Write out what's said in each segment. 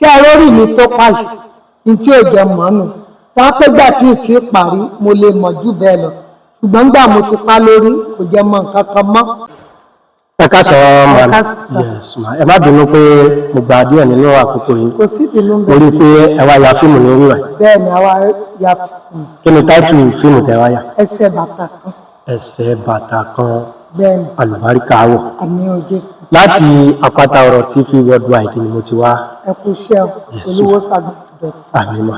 Ṣé ẹ rórí mi tó pàṣẹ ní tí ò jẹ mọ́nù wọ́n pé gbà tí ì tí ì parí, mo lè mọ̀ jù bẹ́ẹ̀ lọ, ṣùgbọ́n gbà mo ti pa lórí, kò jẹ́ mọ̀ nǹkan kan mọ́. Ẹ káàsán Ẹ ma. káàsán sà. Yes ma, ẹ má bínú pé mo gba díẹ̀ nínú àkókò yìí. Kò sí ìbínú. Mo Bẹ́ẹ̀. rí i pé ẹ wá ya fíìmù ní orí rẹ̀. Bẹ́ẹ̀ ni, àwa ya. Kí ni title fíìmù tẹ wá yà? Ẹsẹ̀ Bàtà Kan. Ẹsẹ̀ Bàtà Kan. Bẹ́ẹ̀ ni. Àlùbáríkà wọ̀. Àmín o, Jésù. Láti Àpáta Ọ̀rọ̀ TV Worldwide ni mo ti wá. Ẹ kú iṣẹ́ o. Yes. Olúwo sàgbà dọ̀tí. Àmín ma.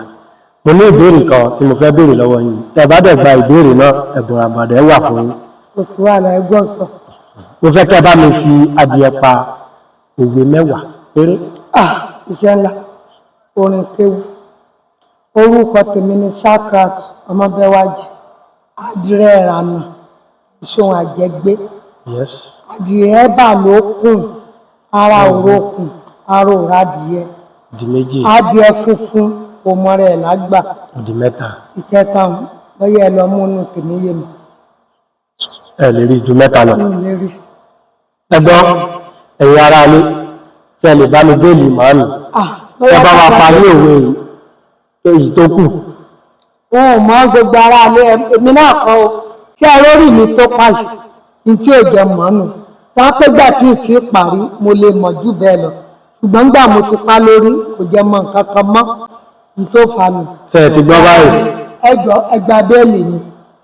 Mo ní ìbéèrè kan tí mo fẹ́ béèrè lọ́wọ́ yín. Tẹ́ bá dẹ̀ gba ìbéèrè náà, ẹ̀bùn àbàdẹ wà fún yín. Kò sí wàhálà, ẹgbọ́n sọ. Mo fẹ́ kẹ́ bá mi fi adìẹ pa òwe 10 péré. Ah, iṣẹ́ ńlá, orin kéwú. Orúkọ tèmi ni Shakrat Ọmọbẹ́wájì. Adìrẹ ìrànà ìṣòwò àjẹgbé. Adìẹ bà ló kùn, ara òrokùn, ara òradìẹ. Di méjì. Adìẹ funfun kò mọ rẹ̀ lágbà. Di mẹ́ta. Ìkẹta, bóyá ẹ lọ mú inú tèmi yé mi. Ẹ lè rí ju mẹ́ta lọ. Mi ò lè rí. Ẹ gbọ́, ẹ̀yin ará ilé, ṣé ẹ lè bá mi béèlì màámi? Ah. Ẹ bá wa parí òwe yìí, èyí tó kù. Wọn ò mọ gbogbo ara ilé, èmi náà kọ́ o. Ṣé ẹ rórí mi tó pàṣẹ ní tí ò jẹ mọ́nù wọ́n pé gbà tí ì tí ì parí, mo lè mọ̀ jù bẹ́ẹ̀ lọ, ṣùgbọ́n gbà mo ti pa lórí, kò jẹ́ mọ̀ nǹkan kan mọ́ ní tó fa mi. Ṣé ẹ ti gbọ́ báyìí? Ẹ jọ, ẹ gba béèlì mi.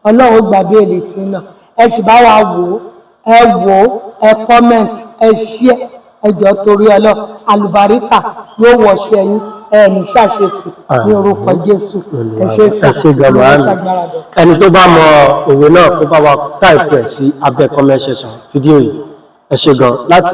Ọlọ́run ó gba béèlì tí náà. Ẹ sì bá wa wò ó, ẹ wò ó, ẹ comment, ẹ share. Ẹ jọ, torí Ọlọ́run, àlùbáríkà yóò wọṣẹ yín. Ẹ ní ṣàṣetì ní orúkọ Jésù. Ẹ ṣe sà. Ẹ ṣe gan, màámi. Ẹni tó bá mọ òwe náà, kó bá wa type ẹ̀ sí abẹ́ comment section fídíò yìí. Ẹ ṣe gan láti.